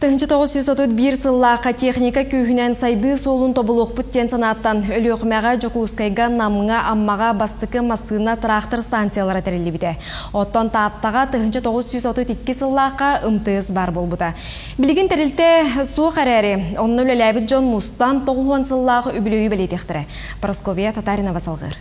1931 сыллаахха техника күүһүнэн сайдыы суолун тобулуохпут диэн санааттан Өлүөхүмэҕэ, Дьокуускайга, Намҥа, Аммаҕа бастакы массыына трактор станциялара тэриллибитэ. Оттон Тааттаҕа 1932 сыллаахха МТС баар буолбута. Билигин тэрилтэ суох эрээри, онно үлэлээбит дьон мустан 90 сыллаах үбүлүөйү бэлиэтиэхтэрэ. Прасковья Татаринова салҕыыр.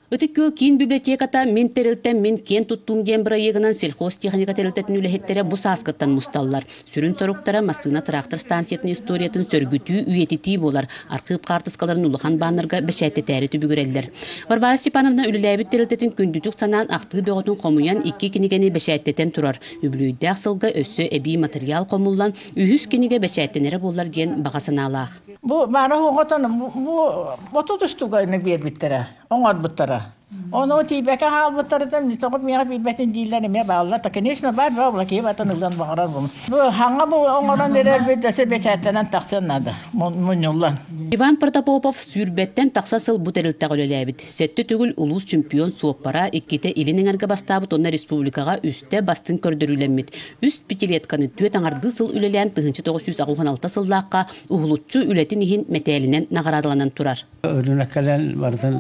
Ытык Күөл киин библиотеката Мин тэрилтэм, мин киэн туттуум диэн бырайыагынан сельхозтехника тэрилтэтин үлэһиттэрэ бу сааскыттан мусталлар. Сүрүн соруктара массыына-трактор станциятын историятын сөргүтүү, үйэтитии буолар. Архыып хаартыскаларын улахан баннерга бэчээттэтээри түбүгүрэллэр. Варвара Степановна үлэлээбит тэрилтэтин күндүтүк санаан ахтыы бөҕөтүн хомуйан икки кинигэни бэчээттэтэн турар. Үбүлүөйдээх сылга өссө эбии матырыйаал хомуллан, үһүс кинигэ бэчээттэнэрэ буоллар диэн баҕа санаалаах. Бу баара оҕотон бу 30 устугайны биэрбиттэрэ. Оҥорбуттара. Ону тиийбэккэ хаалбыттарыттан тоҕо миэхэ билбэтин дииллэр эмиэ бааллар. Та конечно баар баа киһи батын ылыан баҕарар бу. Бу хаҥа бу оҥорон эрэрбит өссө бэчээттэнэн тахсыан наада. Мунньуллан. Иван Протопопов сүүрбэттэн тахса сыл бу тэрилтэҕэ үлэлээбит. Сэттэ төгүл улуус чемпион суоппара, иккитэ Илин Эҥэргэ бастаабыт уонна республикаҕа үстэ бастыҥ көрдөрүүлэммит. Үс пятилетканы түөрт аҥардыы сыл үлэлээн 1986 сыллаахха уһулуччу үлэтин иһин мэтээлинэн наҕараадаланан турар. Өрүнэ кэлэн барытын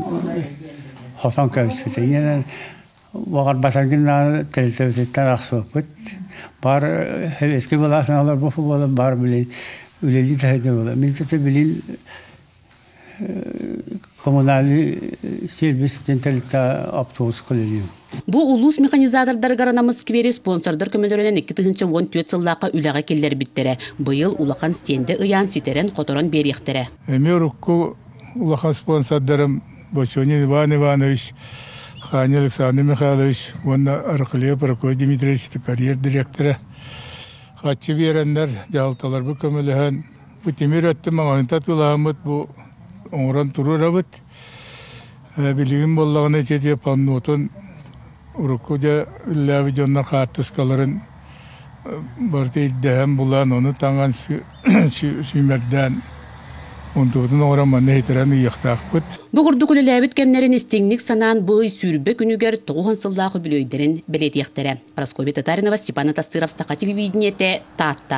хотон кэбиспитэ. Иннинэн баҕарбатаргын даҕаны тэрилтэбититтэн арахсыбаппыт. Баар эски былаас олорбут буолан баар билин үлэлии да сылдьар буолан. Мин туту билин коммунальный сервис диэн тэрилтэ автобуска үлэлиим. Бу улуус механизатордарыгар анаммыт сквери спонсордар көмөлөрүнэн 2014 сыллаахха үлэҕэ киллэрбиттэрэ. Быйыл улахан стендэ ыйаан ситэрэн-хоторон биэриэхтэрэ. Эмиэ урукку улахан спонсордарым Бочонин Иван Иванович, Ханя Александр Михайлович уонна Аркылеев Прокопий Дмитриевич карьер дириэктэрэ хаччы биэрэннэр дьаһалталарбыт көмөлөһөн бу тимир өттүн маҕаһыынта атыылаһаммыт бу оҥорон туруорабыт. Билигин буоллаҕына ити паннотун урукку дьэ үлэлээбит дьоннор хаартыскаларын барыта ирдэһэн булан ону таҥан сүүмэрдээн онтубутун оҥорон манна иһитирэн ыйыахтаахпыт. Бу курдук үлэлээбит кэмнэрин истиҥник санаан бу ый сүүрбэ күнүгэр тоҕуһун сыллаах үбүлүөйдэрин бэлиэтиэхтэрэ. Прасковья Татаринова, Степан Атастыров, Саха телевидениетэ, Таатта.